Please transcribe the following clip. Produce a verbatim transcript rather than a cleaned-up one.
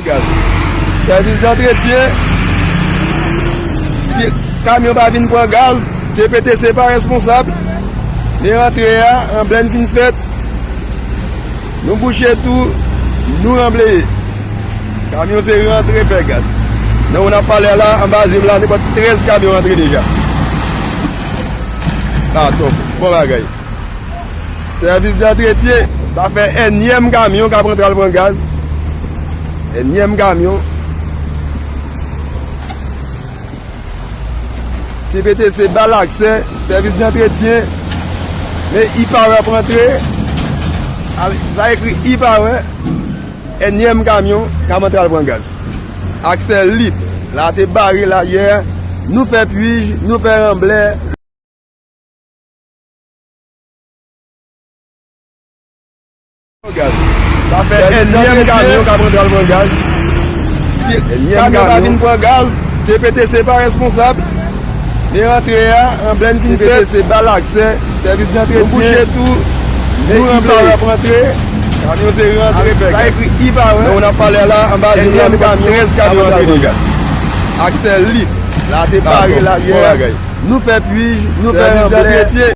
Gaz. Sèvis dantretyen, si kamyon pa vin pran gaz, T P T C pa responsab. Men rantre a, ranblè n fin fèt. Nou bouche tou, nou ranbleye. Kamyon se rantre fè gaz. Nan w n ap pale la, anba zye m la, nenpòt trèz kamyon rantre deja. Ah, top. Bon bagay. Sèvis dantretyen, sa fè ènyèm kamyon k ap rantre al pran gaz. Ènyèm kamyon. T P T C ba l aksè, sèvis dantretyen, men E-Power ap rantre. Al, sa ekri E-Power, ènyèm kamyon k ap rantre al pran gaz. Aksè lib, la te bare la yè, nou fè pwij, nou fè ranblè. Gaz. Sa fè ènyèm kamyon k ap rantre al pran gaz. Si kamyon pa vin pran gaz, T P T C pa responsab. Men rantre a, ranblè n fin fèt. T P T C ba l aksè, sèvis dantretyen. Nou bouche tou, nou ranbleye. Kamyon se rantre fè gaz. Sa ekri E-Power. Nan w n ap pale la, anba zye m la, nou pa trèz kamyon rantre deja. Aksè lib. La te bare la yè. Nou fè pwij, nou fè ranblè.